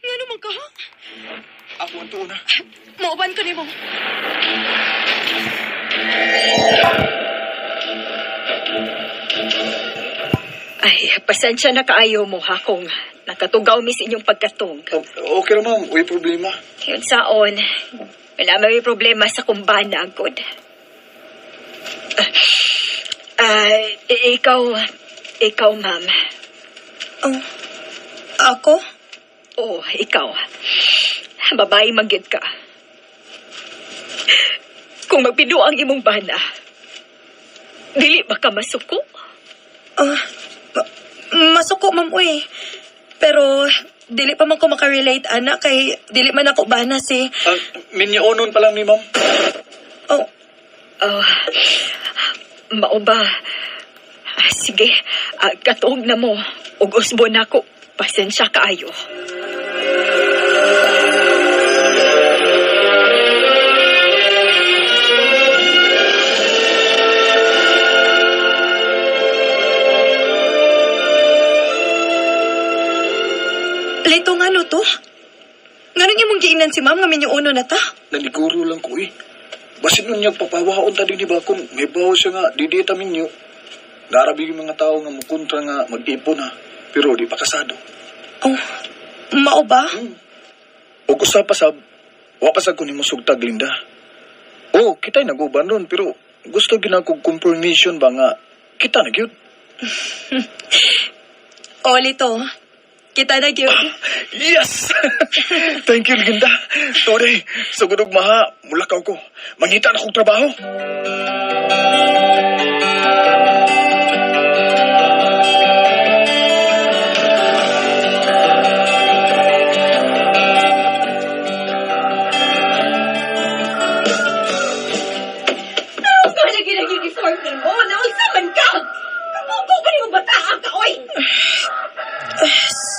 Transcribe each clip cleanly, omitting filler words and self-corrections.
Ngano man ka, ha? Ako ang tuon ha. Mauban ko nimo. Ay, pasensya na kaayo mo ha kung nakatugaw mi sa inyong pagkatong. Okay ra ma'am, way problema. Yun saon, wala may problema sa kumbana, good. Ikaw, ma'am. Oh, ako? Oo, ikaw. Babae manggid ka. Kung magpido ang imong bana, dili ba ka masuko? Masuko, ma'am, uy. Pero, dili pa man ko makarelate, ana, kay dili man ako bana si... Minyoonon pa lang ni ma'am. Oh, Mao ba? Sige, katuog na mo. Ug usbo na ko. Pasensya kaayo. Lito nga no to? Nganong imong giingnan si ma'am nga minyoono na ta? Naniguro lang ko eh. Basin nun niyang papawaon ta din ba kung may bawo siya nga di di ta minyo. Narabi yung mga tao nga mukontra nga mag-ipon ha. Pero di pa kasado. Oh, mao ba? O usa pa sab, wa pa sad ko nimo sugtag, Linda. Oh, kita'y nag-uban ron pero gusto ginakog confirmation ba nga kita na gyud. O, Lito. Kita na gyud. Yes! Thank you, Linda. Tore, sugod og maha, mulakaw ko. Mangita na kong trabaho. Ano ka lagi ng uniform ni mo? Naunsa man ka? Kapuko ka ni mo bataa ka, oy!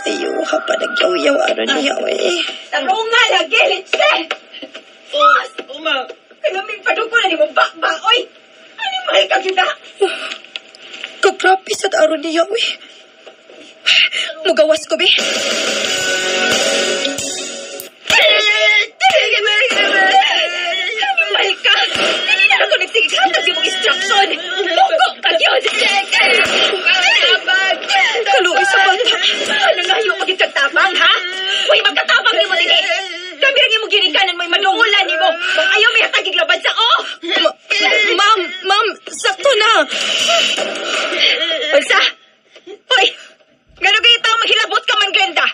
Sayo ha pa nagyaw-yaw aron niya, oy. Tarong nga lagi, litse! Sus! Uma, Kanaming padugo na ni mo bakba, oy! Ano mahal ka kita? Kagrabe sa aron niya, oy. Mugawas ko, be. Ano mahal ka? Hindi na ako nagsigighatag sa imong instruction! Buko ka yun! Kaluoy sa bata. Ano nga yung maging kagtabang, ha? Uy, magkatabang ni mo dili! Kami rin imong ginikanan mo'y madungulan ni mo! Bang ayaw may hatagig laban sa oh! Ma'am, ma'am, sakto na. Unsa? Hoy! Ngano kayo tao maghilabot ka man, Glenda?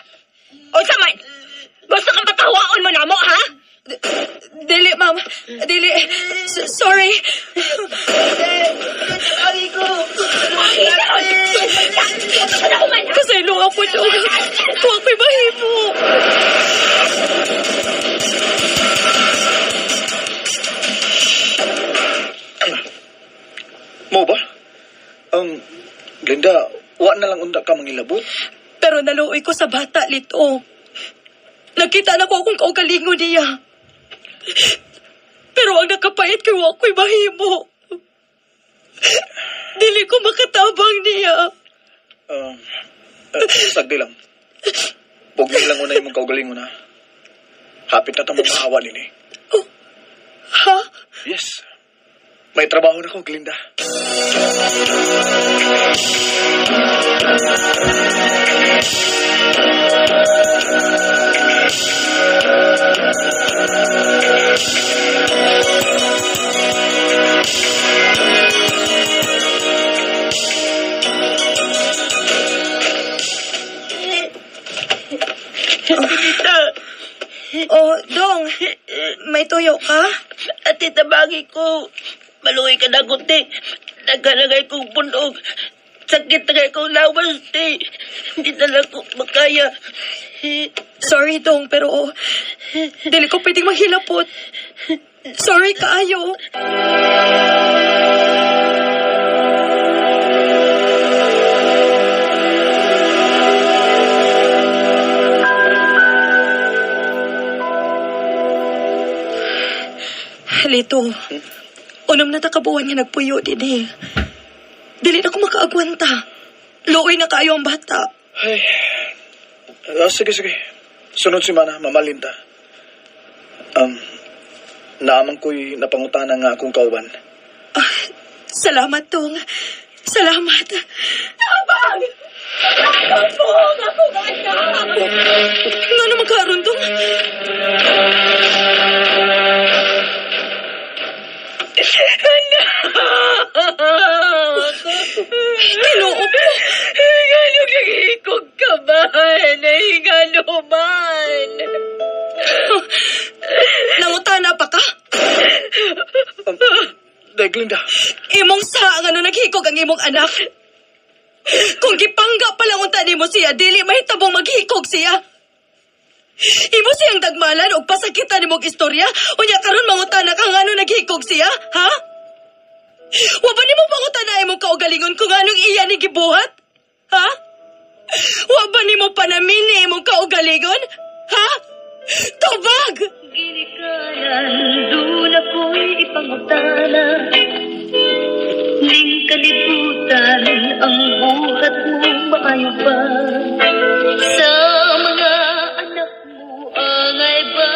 Unsa man? Gusto kang patawaon mo na mo, ha? Dili, ma'am. Dili. Sorry. Kasaylo ako, Dong. Kuha ko'y mahimo. Mo ba? Glenda, wa na lang unta ka mangilabot. Pero naluoy ko sa bata, Lito. Nakita na ko akong kaugalingon niya. Pero ang nakapait kay wa ko'y mahimo. Dili ko makatabang niya. Sagdi lang. Pugni lang una imong kaugalingon ha. Hapit na tamong mahawa nini. Oh, ha? Yes. May trabaho na ko, Glenda. Tita, Oh, Dong, may tuyo ka? Ate, tabagi ko. Maluwi ka na kunti. Nagkalagay kong punog. Sakit na kayo kong lawas, te. Hindi na lang ko makaya. Sorry, Dong, pero dili ko pwedeng maghilapot. Sorry kaayo. Lito, unom na takabuan nga nagpuyo din eh. Dili na ko makaagwanta. Luoy na kaayo ang bata. Ay, sige, sige. Sunod semana, mamalin ta. Naa man ko'y napangutana nga akong kauban. Salamat, Tong. Salamat. Tabang! Tabang! Akong anak! Ngano man karon, Tong? Anak! Ginoo ko. Nganong nagihikog ka man? Ay, ngano man? Nangutana pa ka? Day, Glinda. Imong saa nga no naghikog ang imong anak. Kung gipangga pa lang unta nimo siya, dili mahitabong maghikog siya. Imo siyang dagmalan og pasakitan nimog istorya, unya karon mangutana ka ngano naghikog siya, ha? Wa ba nimo pangutana imong kaugalingon kung anong iya ni gibuhat? Ha? Wa ba nimo panamini imong kaugalingon? Ha? Tubag! Ginikanan, doon ako'y ipangutana. Ning kalibutan, ang buhat mo maayo ba? Sa mga anak mo, angay ba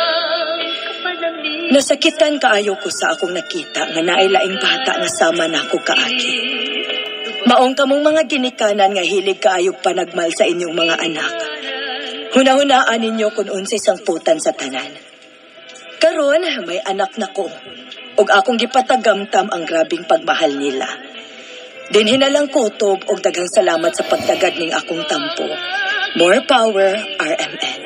kapanamit? Nasakitan kaayo ko sa akong nakita nga naay laing bata nga sama nako kaagi. Maong kamong mga ginikanan nga hilig kaayog panagmal sa inyong mga anak. Hunahunaan ninyo kung unsay sangputan sa tanan. Karon may anak na ko ug akong gipatagamtam ang grabing pagmahal nila. Dinhi na lang kutob og daghang salamat sa pagtagad ning akong tampo. More power, RMN.